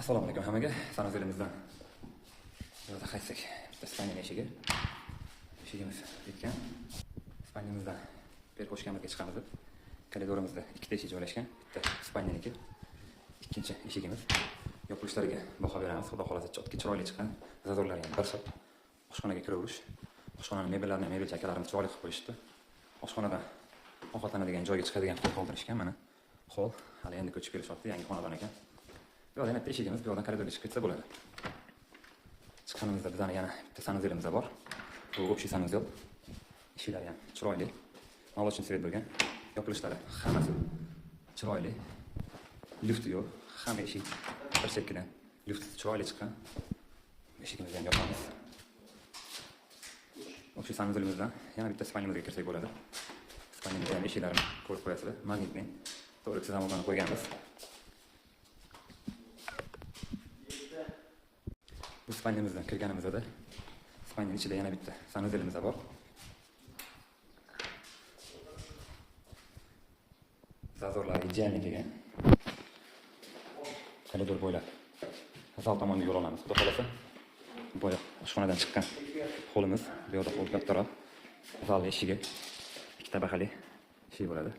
Assalomu alaykum hammaga. Sanuzelimizdan bu yerda qaytsak, bitta spalniya eshigi. Eshigimiz bitgan. Spalniyamizdan qo'shkamizga chiqamiz. Koridorimizda ikkita eshik joylashgan. Bitta spalniyaniki, ikkinchi eshigimiz. Yopilishlariga baho beramiz. Xudo xolasa chotki chiroyli chiqqan. Zazorlari ham bir xil. Oshxonaga kiraverish. Oshxonani mebellarini mebelchi akalarimiz chiroyli qilib qo'yishdi. Oshxonadan ovqatlanadigan joyga chiqadigan hol qoldirishgan mana. Hol hali endi ko'chib kelishyapti, yangi xonadon ekan. Bu yoqda yana bitta eshigimiz, bu yoqdan koridorga chiqib ketsa bo'ladi. Chiqqanimizda bizani yana bitta sanuzelimiz bor. Bu общий sanuzel. Eshiklari ham chiroyli. Молочный цвет bo'lgan. Yopilishlari hammasi chiroyli. Lyufti yo'q. Hamma eshik bir chekkadan lyuft chiroyli chiqqan. Eshigimizni ham yopamiz. Общий sanuzelimizdan yana bitta spalniyamizga kirsak bo'ladi. Spalniyamizda ham eshiklarini ko'rib qo'yasizlar. Magnitni to'g'ri zamoklarni qo'yganmiz. Bu spalniyamizdan kirganimizda spalniyaning ichida yana bitta sanuzelimiz bor. Zazorlari идеальный kelgan. Koridor bo'ylab zal tomonga yo'l olamiz. Xudo xolasa. Boya oshxonadan chiqqan holimiz, bu yoqda hol kattaroq. Zal eshigi ikki tabaqali eshik bo'ladi.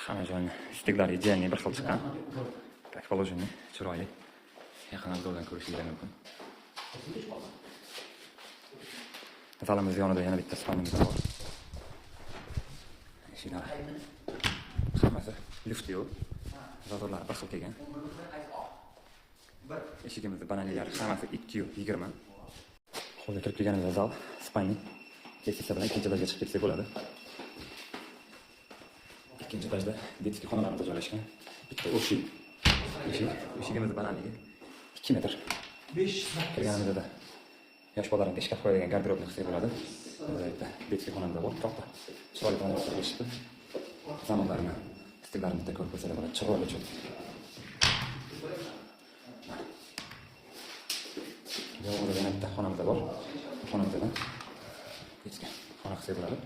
Hamma joyni stiklari идеальный bir xil chiqqan. Как положено, chiroyli. Yaqin obzordan ko'rishingiz mumkin. Zalimiz yonida yana bitta spalniyamiz bor. Eshiklar hammasi lyufti yo'q. Zazorlari bir xil kelgan. Eshigimizni banalilari hammasi 2.20. Holga kirib kelganimizda zal, spalniya lestnitsa bilan ikkinchi etajga chiqib ketsak bo'ladi. Ikkinchi etajda детский xonalarimiz joylashgan. Bitta общий eshik. Eshigimiz balandligi 2 metr. 5 Kirganimizda yosh bolalarni shkaf qo'yadigan garderobni qilsak bo'ladi. Burada bitta детский xonamiz bor, katta. Chiroyli планировка qilishibdi. Zamonlarini, stiklarini bitta ko'rib qo'ysalar bo'ladi. Chiroyli cho'k. Bu yoqda yana bitta xonamiz bor. Xonamizda детский xona qilsak bo'ladi.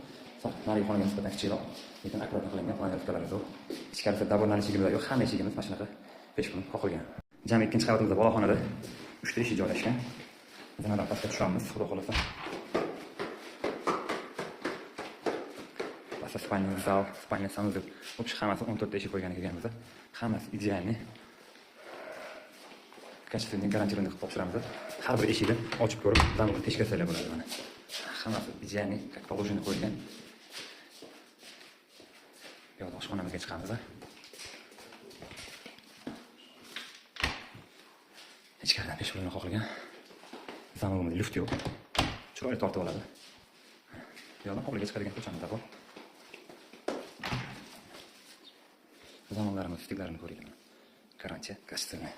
Sal narigi xonaga nisbatan kichikroq, lekin akkuratно qilingan, planirovkalari zo'r. Ichkarisida daborlarni eshigimiz yo'q, hamma eshigimiz mana shunaqa peshpun qoqilgan. Jami ikkinchi qavatimizda boloxonada 3 ta eshik joylashgan. Zinadan pastga tushamiz, xudo xolasa. Pastda spalniya zal, spalniya sanuzel. Общий hammasi 14 ta eshik qo'ygan kelganmiz. Hammasi идеальный. Качественный, гарантированный qilib topshiramiz. Har bir eshikni ochib ko'rib, zamokni tekshirsalar bo'ladi mana. Hammasi идеальный, как положено qo'yilgan. Bu yoqda oshxonamizga chiqamiz. Ichkaridan peshpulini qoqilgan. Zamog'imizda lyuft yo'q. Chiroyli tortib oladi. Bu yoqdan hovliga chiqadigan ko'chamiz bor. Zamonlarimiz, stiklarini ko'ringlar. Garantiya, качественный.